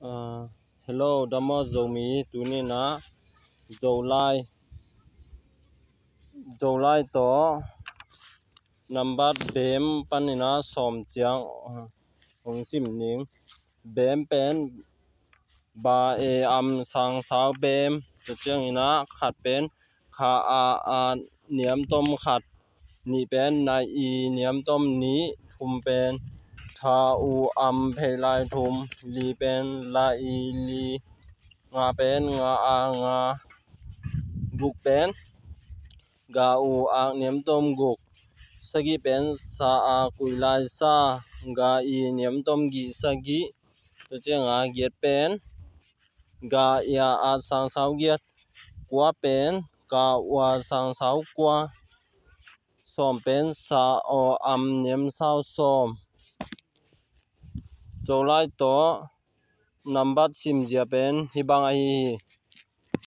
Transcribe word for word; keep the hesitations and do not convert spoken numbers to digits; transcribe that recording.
Ah, hello, dam maw Zomi, tuni-in ah Zolai, Zolai tawh nambat beem panin ah sawm ciang, ah, hong sim ning. Beem pen ba e am sang sau beem. Tua ciangin ah khat pen kha a a niamtom khat, nih pen na i niamtom nih, thum pen tha u am phei lai thum, li pen la i li, nga pen nga a nga, guk pen ga u ak niamtom guk, sagih pen sa a kui lai sa, ga i niamtom gih sagih. Tua ciangah giat pen ga i a at sang sau giat, kua pen ka u a sang sau kua, sawm pen sa aw am niam sau sawm. Zolai tawh nambat simzia pen hih bang ahi hi.